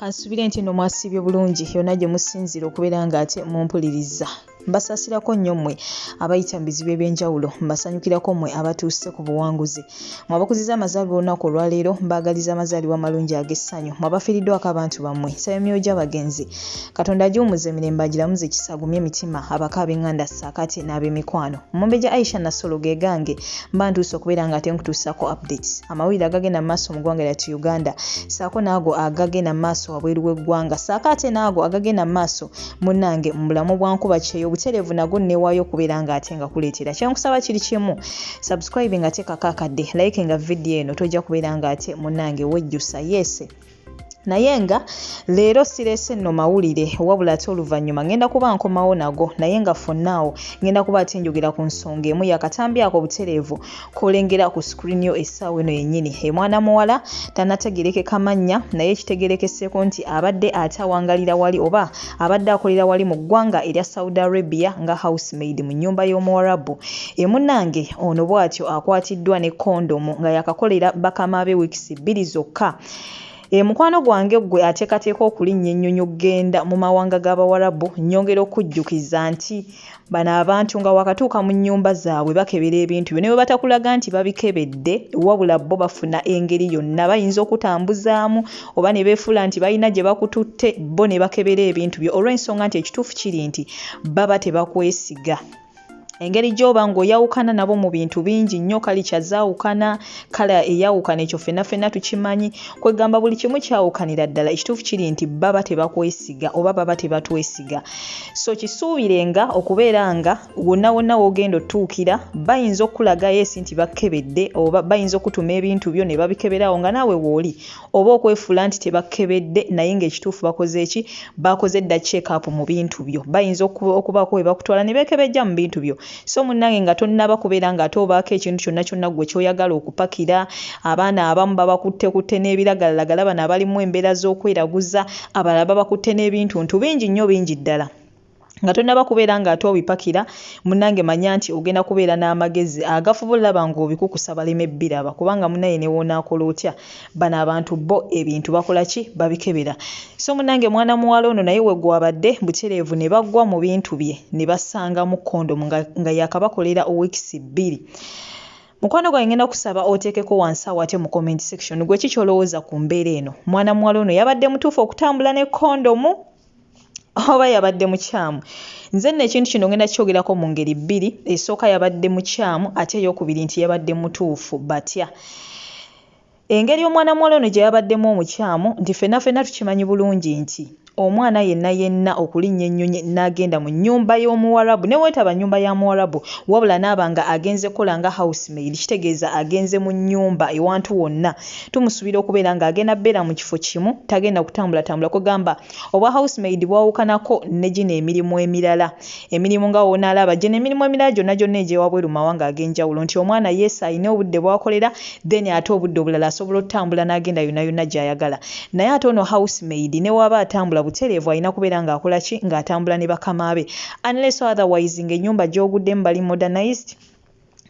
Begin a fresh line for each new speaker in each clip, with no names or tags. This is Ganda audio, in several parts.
Kansubire nti no mwasiibye bulungi yonna gye musinziira okubeera nga ate mumpuliriza. Mbasaasirako nnyo mmwe abayita mu bizibu eby'enjawulo, mbasanyukirako mmwe abatuuse ku buwanguzi. Mmwe abakuziza amazaalibwa olunaku olwaleero, mbaagaliza amazaalibwa amalungi ag'essanyu. Mmwe abafiiriddwako abantu bammwe, nsaba emyoyo gy'abagenzi Katonda agiwummuze emirembe agiramuze ekisa agumye emitima abako ab'enganda ssaako ate n'ab'emikwano. Omumbejja Aisha Nassolo ge gange mba ntuuse okubeera nga ate nkutuusaako updates amawulire agagenda mu maaso mu ggwanga lyattu Uganda ssaako n'ago agagenda mu maaso wabweru w'eggwanga ssaako ate n'ago agagenda mu maaso munnange mu bulamu bwa nkuba kyeyo obutereevu nago nneewaayo okubeera nga ate nga kuleetera kye nkusaba kiri kimu subscribe nga teekako akadde like nga vidiyo eno tojja kubeera nga ate munnange wejjusa yeese Naye nga leero sireese nno mawulire wabula ate oluvannyuma ngenda kuba nkomawo nago naye nga for now ngenda kuba ate njogera ku nsonga emu y'akatambi ako butereevu k'olengera ku screen yo essaawa eno yennyini. Emwana muwala tannategeerekeka mannya naye kitegeerekeseeko nti abadde ate awangalira wali oba abadde akolera wali mu ggwanga erya Saudi Arabia nga housemaid mu nnyumba y'Omuwarabu. E munnange ono bw'atyo akwatiddwa ne kondomu nga yakakolera bakama be weeks bbiri zokka. E mukwano gwange ggwe ateekateeka okulinnya ennyonyi okugenda mu mawanga g'Abawarabu, nnyongera okukujjukiza nti bano abantu nga waakatuuka mu nnyumba zaabwe bakebera ebintu byo ne bwe batakulaga nti babikebedde wabula bo bafuna engeri yonna bayinza okukutambuzaamu oba ne beefuula nti balina gye bakututte bo ne bakebera ebintu byo olw'ensonga nti ekituufu kiri nti baba tebakwesiga. Engeri gy'oba ng'oyawukana nabo mu bintu bingi nnyo, kalica zaawukana, kala eyawukana ekyo ffenna ffenna tukimanyi. Kwegamba buli kimu kyawukanira ddala. Ekituufu kiri nti baba tebakwesiga oba baba tebatwesiga. So kisuubire nga okubeera nga wonna wonna w'ogenda otuukira bayinza okukulaga yes nti bakkebedde oba bayinza okukutuma ebintu byo ne babikebera awo nga naawe wooli oba okwefuula nti tebakkebedde naye ng'ekituufu bakoze ki? Baakoze dda check up mu bintu byo. Bayinza okubaako we bakutwala ne beekebejja mu bintu byo. So munnange nga tonnaba kubeera ng'ate obaako ekintu kyonna kyonna ggwe ky'oyagala okupakira, abaana abamu babakuttekutte n'ebiragalalagala bano abalimu embeera z'okweraguza, abalala babakutte n'ebintuntu bingi nnyo bingi ddala. Nga tonnaba kubeera ng'ate obipakira, munnange manya nti ogenda kubeera n'amagezi agafuba olaba ng'obikukusa baleme bbiraba kubanga munnaye ne w'onaakola otya bano abantu bo ebintu bakola ki babikebera. So munnange mwana muwala ono naye we gwabadde butereevu ne bagwa mu bintu bye ne basangamu kondomu nga, nga yaakabakolera weeks bbiri. Mukwano gwange ngenda kusaba oteekeko wansi awo ate mu comment section gwe ki ky'olowooza ku mbeera eno. Mwana muwala ono yabadde mutuufu okutambula ne kondomu oba yabadde mukyamu? Nze nno ekintu kino ngenda kukyogerako mu ngeri bbiri. Esooka yabadde mukyamu ate ey'okubiri nti yabadde mutuufu. Batya? Engeri omwana muwala ono gye yabaddemu omukyamu nti ffenna ffenna tukimanyi bulungi nti omwana yenna yenna okulinnya ennyonyi n'agenda mu nnyumba y'Omuwarabu ne weetaba nnyumba ya Muwarabu wabula n'aba nga agenze kukola nga housemaid kitegeeza agenze mu nnyumba ewantu wonna tumusuubira okubeera ng'agenda bbeera mu kifo kimu tagenda kutambulatambula kwegamba Obwa housemaid bwawukanako ne gino emirimu emirala. Emirimu nga w'onaalaba gino emirimu emirala gyonna gyonna egy'ewabweru mu mawanga ag'enjawulo nti omwana yes alina obudde bw'akolera then ate obudde obulala asobola otambula n'agenda yonna yonna gy'ayagala. Naye ate ono housemaid ne w'aba atambula butereevu alina kubeera ng'akola ki? Ng'atambula ne bakama be unless otherwise ng'ennyumba gy'oguddemu bali modernized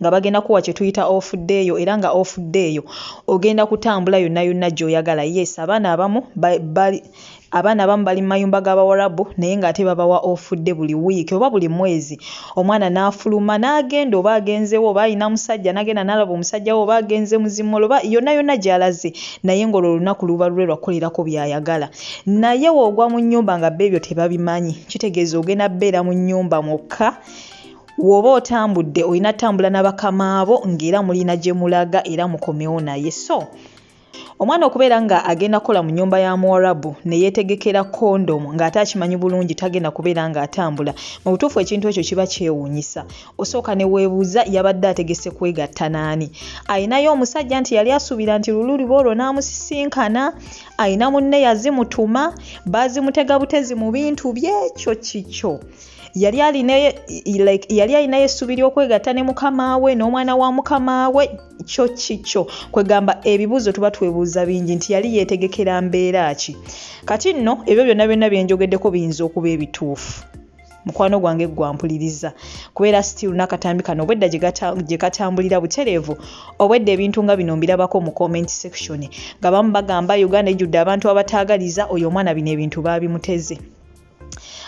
nga bagenda kuwa kye tuyita off day yo era nga off day yo ogenda kutambula yonna yonna gy'oyagala. Yes abaana abamu bali abaana abamu bali mu mayumba g'Abawarabu naye ng'ate babawa off day buli wiiki oba buli mwezi omwana n'afuluma n'agenda oba agenzewo oba alina musajja n'agenda n'alaba omusajja we oba agenze mu zimolo oba yonna yonna gy'alaze naye ng'olwo olunaku luba lulwe lwa kukolerako by'ayagala. Naye w'ogwa mu nnyumba nga bo ebyo tebabimanyi kitegeeza ogenda bbeera mu nnyumba mwokka. W'oba otambudde olina ttambula na bakama bo ng'era mulina gye mulaga era mukomewo naye. So omwana okubeera nga agenda kukola mu nnyumba ya Muwarabu ne yeetegekera kondomu ng'ate akimanyi bulungi tagenda kubeera ng'atambula, mu butuufu ekintu ekyo kiba kyewuunyisa. Osooka ne weebuuza yabadde ategese kwegatta n'ani? Alinayo omusajja nti yali asuubira nti lululiba olwo n'amusisinkana? Alina munne yazimutuma? Baazimutega butezi mu bintu bye? Kyo kikyo. Yali alina like yali alinayo essuubi ly'okwegatta ne mukama we n'omwana wa mukama we kyo kikyo kwegamba ebibuuzo tuba twebuuza bingi nti yali yeetegekera mbeera ki kati nno ebyo byonna byonna bye njogeddeko biyinza okuba ebituufu. Mukwano gwange ggwe ampuliriza, kubeera still n'akatambi kano obwedda gye katambulira butereevu, obwedda ebintu nga bino mbirabako mu comment section nga bamu bagamba Uganda ejjudde abantu abataagaliza, oyo omwana bino ebintu baabimuteze.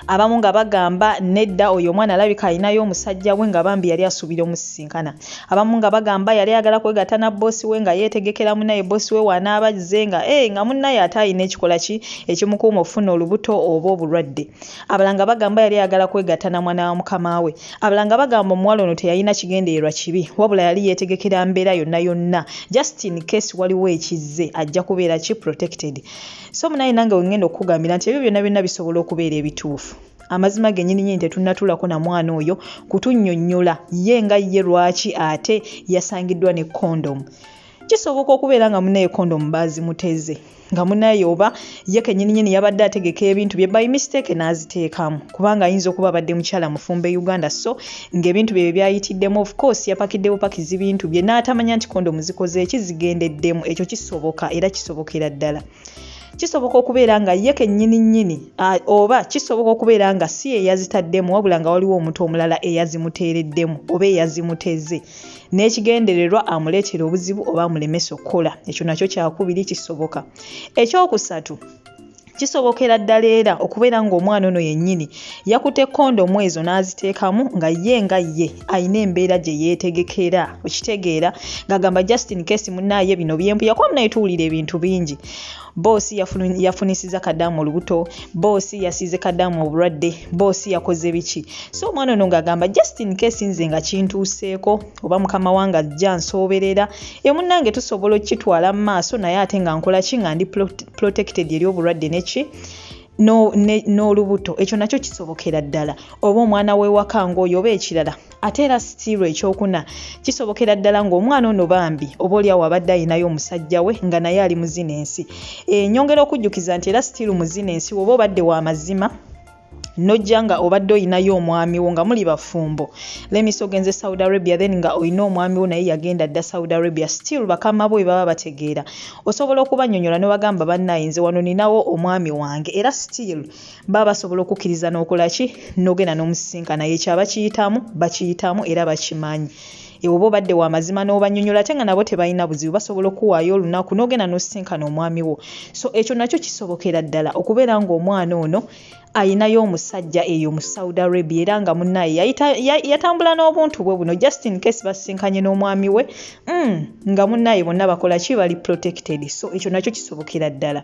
Abamu nga bagamba nedda oyo omwana alabika alinayo omusajja we nga bambi yali asuubira omusisinkana. Abamu nga bagamba yali ayagala kwegatta na bboosi we nga yeetegekera munnaye bboosi we w'anaaba azze nga ee nga munnaye ate alina ekikola ki ekimukuuma okufuna olubuto oba obulwadde. Abalala nga bagamba yali ayagala kwegatta na mwana wa mukama we. Abalala nga bagamba omuwala ono teyalina kigendererwa kibi wabula yali yeetegekera mbeera yonna yonna just in case waliwo ekizze ajja kubeera ki protected. So munaye nange wengenda okukugambira nti ebyo byonna byonna bisobola okubeera ebituufu. Amazima gennyini nnyini tetunnatuulako na mwana oyo kutunnyonnyola ye nga ye lwaki ate yasangiddwa ne kondomu. Kisoboka okubeera nga munaye kondomu baazimuteze nga munaye oba ye kennyininyini yabadde ategeka ebintu bye by mistake n'aziteekamu kubanga ayinza okuba abadde mukyala mufumbo e Uganda so ng'ebintu bye byayitiddemu of course yapakidde bupakizi bintu bye n'atamanya nti kondomu zikoze eki zigendeddemu. Ekyo kisoboka era kisobokera ddala. Kisoboka okubeera nga ye kennyini nnyini oba kisoboka okubeera nga si ye yazitaddemu wabula nga waliwo omuntu omulala eyazimuteereddemu oba eyazimuteze n'ekigendererwa amuleetere obuzibu oba amulemese okukola. Ekyo nakyo kyakubiri kisoboka. Ekyokusatu, kisobokera ddala era okubeera ng'omwana ono yennyini yakutte kondomu ezo n'aziteekamu nga ye nga ye alina embeera gye yeetegekera, okitegeera, ng'agamba just in case munnaaye bino byempuya kuba munnaye tuwulira ebintu bingi. Bboosi yafunisiza Kadaama olubuto, bboosi yasiize Kadaama obulwadde, bboosi yakoze biki. So omwana ono ng'agamba just in case nze nga kintuuseeko oba mukama wange ajja ansooberera, e munnange tusobola okukitwala mu maaso naye ate nga nkola ki nga ndi protected eri obulwadde neki n'olubuto. Ekyo nakyo kisobokera ddala oba omwana w'ewaka ng'oyo oba ekirala. Ate era still ekyokuna, kisobokera ddala ng'omwana ono bambi oba oli awo abadde alinayo omusajja we nga naye ali mu zino ensi. Nyongera okujjukiza nti era still mu zino ensi bw'oba obadde wa mazima n'ojja nga obadde olinayo omwami wo nga muli bafumbo, let me say ogenze Saudi Arabia then nga olina omwami wo naye yagenda dda Saudi Arabia, still bakama bo bwe baba bategeera osobola okubannyonnyola n'obagamba bannaaye nze wano ninawo omwami wange, era still baba basobola okukkiriza n'okola ki n'ogenda n'omusisinkana. Ekyo abakiyitamu bakiyitamu era bakimanyi. Oba obadde wa mazima n'obannyonnyola ate nga nabo tebalina buzibu basobola okukuwaayo olunaku n'ogenda n'osisinkana omwami wo. So ekyo nakyo kisobokera ddala okubeera ng'omwana ono ayinayo omusajja eyo mu Saudi Arabia era nga munnaye yatambula n'obuntu bwe buno just in case basisinkanye n'omwami we nga munnaye bonna bakola ki bali protected. So ekyo nakyo kisobokera ddala.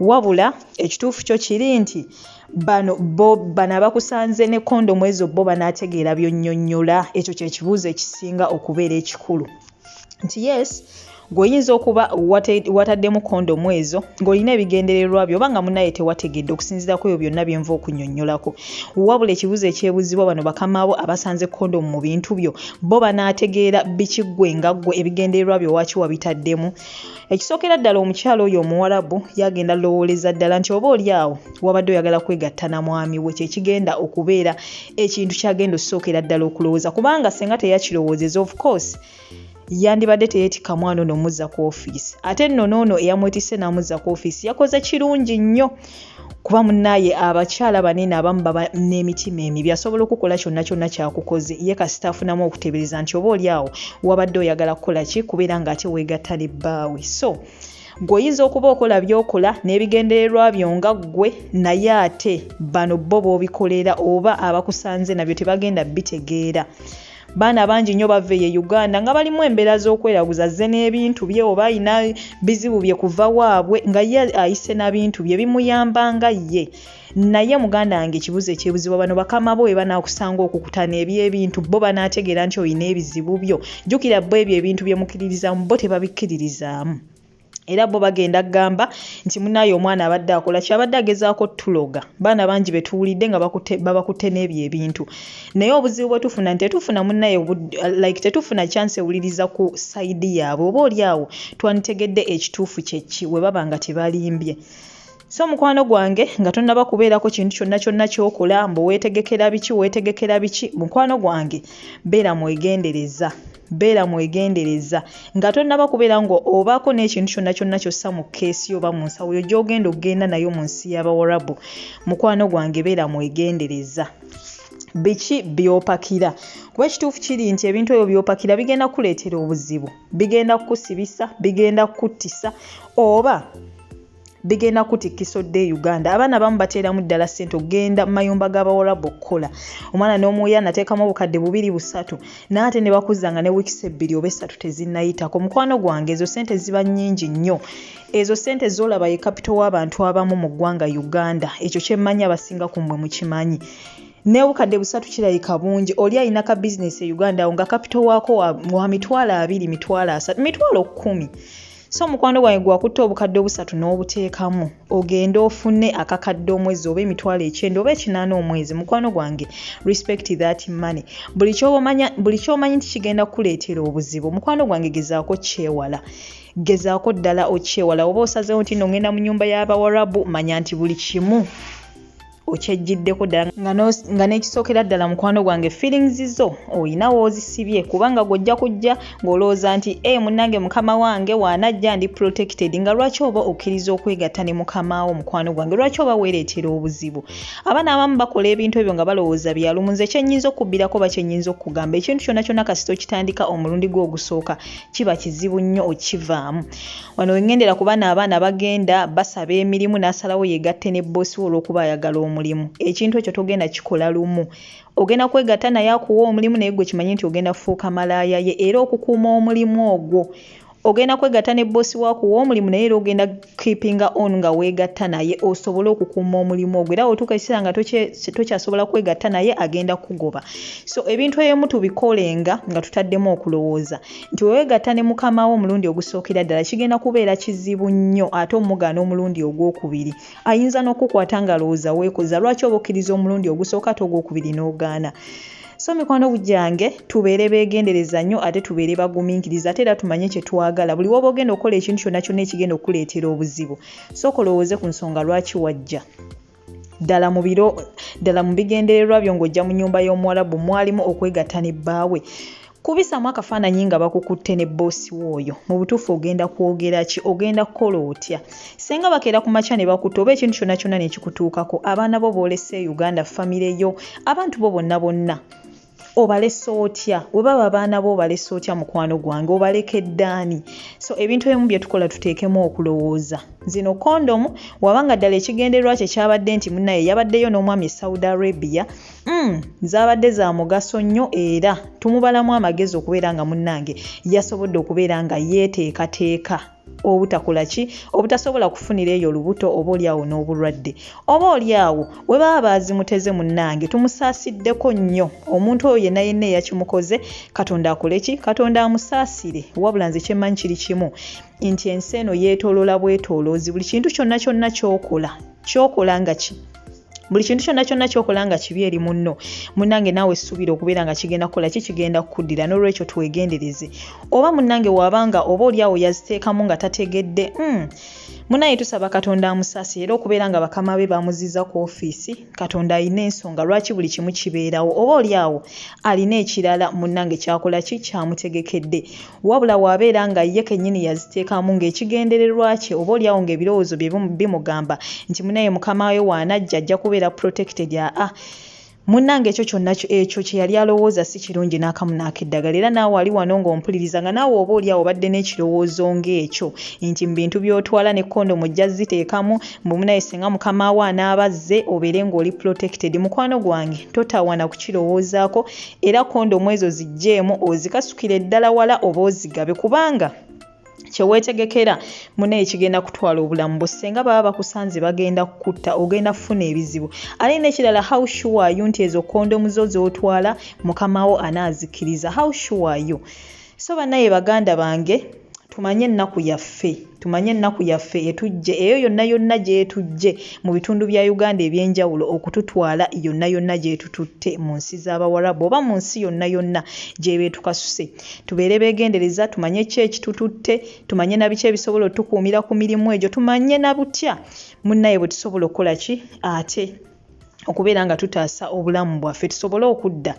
Wabula ekituufu kyo kiri nti bano bo bano abakusanze ne kondomu ezo bo banaategeera by'onnyonnyola? Ekyo kye kibuuzo ekisinga okubeera ekikulu. Nti yes, ggwe oyinza okuba wataddemu kondomu ezo ng'olina ebigendererwa byo oba nga munnaye tewategedde okusinziira ku ebyo byonna bye nva okunnyonnyolako. Wabula ekibuuzo ekyebuuzibwa bano bakama bo abasanze kondomu mu bintu byo bo banaategeera biki ggwe nga ggwe ebigendererwa byo lwaki wabitaddemu? Ekisookera ddala omukyala oyo Omuwarabu yagenda lowooleza ddala nti oba oli awo wabadde oyagala kwegatta na mwami we kye kigenda okubeera ekintu ky'agenda okusookera ddala okulowooza kubanga singa teyakirowoozezza of course yandibadde teyeetikka mwana ono omuzza ku ofiisi. Ate nno n'ono eyamwetisse n'amuzza ku ofiisi yakoze kirungi nnyo kuba munnaaye abakyala banene abamu baba n'emitima emibi asobola okukola kyonna kyonna ky'akukoze ye kasita afunamu okuteebereza nti oba oli awo wabadde oyagala kukola ki kubeera ng'ate weegatta ne bbaawe. So ggwe oyinza okuba okola by'okola n'ebigendererwa byo nga ggwe naye ate bano bo b'obikolera oba abakusanze nabyo tebagenda bitegeera. Baana bangi nnyo bava eyo e Uganda nga balimu embeera z'okweraguza azze n'ebintu bye oba ayina bizibu bye kuva waabwe nga ye ayise na bintu bye bimuyamba nga ye. Naye muganda wange ekibuuzo ekyebuuzibwa bano bakama bo bwe banaakusanga okukutana eby'ebintu bo banaategeera nti olina ebizibu byo? Jjukira bo ebyo ebintu bye mukkiririzaamu bo tebabikkiririzaamu. Era bo bagenda kugamba nti munnaaye omwana abadde akola ki abadde agezaako ttuloga. Baana bangi be tuwulidde nga babakutte n'ebyo ebintu. Naye obuzibu bwe tufuna nti tetufuna munnaye like tetufuna chance ewuliriza ku side yaabwe oba oli awo twanditegedde ekituufu kye ki bwe baba nga tebalimbye. So mukwano gwange nga tonnaba kubeerako kintu kyonna kyonna ky'okola mbu weetegekera biki weetegekera biki, mukwano gwange beera mwegendereza. Beera mwegendereza nga tonnaba kubeera nga obaako n'ekintu kyonna kyonna ky'ossa mu kkeesi oba mu nsawo yo gy'ogenda okugenda nayo mu nsi y'Abawarabu. Mukwano gwange beera mwegendereza. Biki by'opakira? Kuba ekituufu kiri nti ebintu ebyo by'opakira bigenda kukuleetera obuzibu, bigenda kukusibisa, bigenda kukuttisa oba bigenda kukutikkisa odde e Uganda. Abaana abamu bateeramu ddala ssente okugenda mu mayumba g'Abawarabu okukola. Omwana n'omuwuya nateekamu obukadde bubiri busatu naye ate ne bakuzza nga ne wiikisi ebbiri oba essatu tezinnayitako. Mukwano gwange ezo ssente ziba nnyingi nnyo. Ezo ssente z'olaba ye kapito w'abantu abamu mu ggwanga Uganda. Ekyo kye mmanyi abasinga ku mmwe mukimanyi. N'obukadde busatu kirabika bungi. Oli alina ka bizinesi e Uganda awo nga kapito waako wa, wa 20,000, 30,000, 10,000. So mukwano gwange gwakutte obukadde obusatu n'obuteekamu ogende ofune akakadde omwezi oba 90,000 oba 800 omwezi. Mukwano gwange, respect that money. Buli ky'omanyi nti kigenda kukuleetera obuzibu, mukwano gwange gezaako kyewala. Gezaako ddala okyewala. Oba osazeewo nti nno ngenda mu nnyumba y'Abawarabu, manya nti buli kimu okyejjiddeko ddala nga n'ekisookera ddala mukwano gwange feelings zo olina w'ozisibye, kubanga gw'ojja kujja ng'olowooza nti e munnange mukama wange w'anajja ndi protected. Nga lwaki oba okkiriza okwegatta ne mukama wo? Mukwano gwange, lwaki oba weereetera obuzibu? Abaana abamu bakola ebintu ebyo nga balowooza byalumu. Nze kye nnyinza okubbirako oba kye nnyinza okukugamba, ekintu kyonna kyonna kasita okitandika omulundi gwo ogusooka kiba kizibu nnyo okukivaamu. Wano we ŋŋendera ku bano abaana bagenda basaba emirimu n'asalawo yeegatte ne bboosi we olw'okuba ayagala omulimu. Ekintu ekyo togenda kikola lumu. Ogenda kwegatta naye akuwa omulimu, naye ggwe kimanye nti ogenda kufuuka malaaya ye era okukuuma omulimu ogwo. Ogenda kwegatta ne bboosi wo akuwa omulimu, naye era ogenda keepinga on nga weegatta naye osobole okukuuma omulimu ogwo. Era bw'otuuka ekiseera nga tokyasobola kwegatta naye, agenda kukugoba. So ebintu ebimu tubikolenga nga tutaddemu okulowooza nti bwe weegatta ne mukama wo omulundi ogusookera ddala kigenda kubeera kizibu nnyo ate omugaana omulundi ogwokubiri. Ayinza n'okukukwata ng'alowooza weekoza. Lwaki oba okkiriza omulundi ogusooka ate ogwokubiri n'ogaana? So mikwano gyange, tubeere beegendereza nnyo ate tubeere bagumiikiriza ate era tumanye kye twagala. Buli w'oba ogenda okukola ekintu kyonna kyonna ekigenda okukuleetera obuzibu, sooka olowooze ku nsonga lwaki wajja. Ddala mu biro ddala mu bigendererwa byo ng'ojja mu nnyumba y'Omuwarabu mwalimu okwegatta ne bbaawe? Kubisamu akafaananyi nga bakukutte ne bboosi wo oyo. Mu butuufu ogenda kwogera ki? Ogenda kukola otya? Singa bakeera ku makya ne bakutta oba ekintu kyonna kyonna ne kikutuukako, abaana bo b'olese e Uganda, famire yo, abantu bo bonna bonna obalese otya? Bwe baba abaana bo obalese otya mukwano gwange? Obalekedde ani? So ebintu ebimu bye tukola tuteekemu okulowooza. Zino kondomu wabanga ddala ekigendererwa kye kyabadde nti munnaye yabaddeyo n'omwami e Saudi Arabia, zaabadde za mugaso nnyo era tumubalamu amagezi okubeera nga munnange yasobodde okubeera nga yeeteekateeka obutakola ki, obutasobola kufunira eyo olubuto oba oliawo n'obulwadde. Oba oliawo we baba baazimuteze, munnange tumusaasiddeko nnyo. Omuntu oyo yenna yenna eyakimukoze, Katonda akole ki? Katonda amusaasire. Wabula nze kye mmanyi kiri kimu nti ensi eno yeetooloola bwetooloozi. Buli kintu kyonna kyonna ky'okola ky'okola nga ki buli kintu kyonna kyonna ky'okola nga kibi eri munno, munnange naawe suubira okubeera nga kigenda kukola ki, kigenda kukuddira. N'olwekyo twegendereze. Oba munnange waabanga oba oliawo yaziteekamu nga tategedde, munnange tusaba Katonda amusaasire era okubeera nga bakama be bamuzizza ku ofiisi. Katonda alina ensonga lwaki buli kimu kibeerawo. Oba oliawo alina ekirala munnange kyakola ki, kyamutegekedde. Wabula bw'abeera nga ye kennyini yaziteekamu ng'ekigendererwa kye oba oliawo ng'ebirowoozo bye bimugamba nti munnaye mukama we w'anajja ajja kubeera protected, aa munnange ekyo kyonna ekyo kye yali alowooza si kirungi n'akamu n'akeddagala. Era naawe ali wano ng'ompuliriza nga naawe oba oliawo obadde n'ekirowoozo ng'ekyo nti mu bintu by'otwala ne kondomu ojja ziteekamu mbu munnaye singa mukama we anaaba azze obeere ng'oli protected, mukwano gwange totawaana kukirowoozaako. Era kondomu ezo ziggyeemu ozikasukire ddala wala oba ozigabe, kubanga kye weetegekera munnaye kigenda kutwala obulamu bwo. Singa baba bakusanze bagenda kukutta, ogenda kufuna ebizibu. Ate n'ekirala, how sure are you nti ezo kondomu zo z'otwala mukama wo anaazikkiriza? How sure are you? So bannaye baganda bange, tumanye ennaku yaffe, tumanye ennaku yaffe etujje eyo yonna yonna gy'etujje mu bitundu bya Uganda eby'enjawulo okututwala yonna yonna gy'etututte mu nsi z'Abawarabu oba mu nsi yonna yonna gy'eba etukasuse. Tubeere beegendereza, tumanye ki ekitututte, tumanye na biki ebisobola otukuumira ku mirimu egyo, tumanye na butya munnaye bwe tusobola okukola ki ate okubeera nga tutaasa obulamu bwaffe tusobole okudda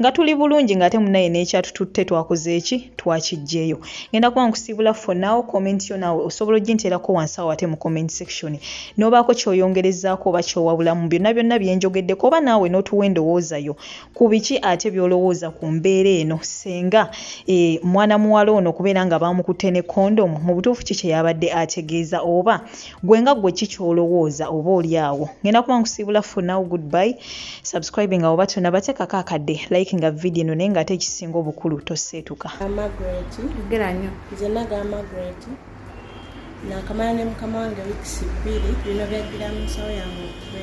Nga tuli bulungi ng'ate munnaye n'ekyatututte twakoze ki? Twakiggyeeyo. Ngenda kuba nkusiibula for now, comment yo naawe osobola oginteerako wansi awo ate mu comment section n'obaako ky'oyongerezaako oba ky'owabulamu byonna byonna bye njogeddeko oba naawe n'otuwa endowooza yo ku biki ate by'olowooza ku mbeera eno ssenga e, mwana muwala ono okubeera nga baamukutte ne kondomu mu butuufu ki kye yabadde ategeeza oba gwe nga gwe ki ky'olowooza oba oli awo. Ngenda kuba nkusiibula for now, goodbye. Subscribe nga oba tonaba teekako akadde, like nga vidiyo eno naye ng'ate ekisinga obukulu toseetuka.
Margaret.
Yogera nnyo.
Nze Naga Margaret. Nakamala ne mukama wange wiikisi 2 bino byajjira mu nsawo yange okuva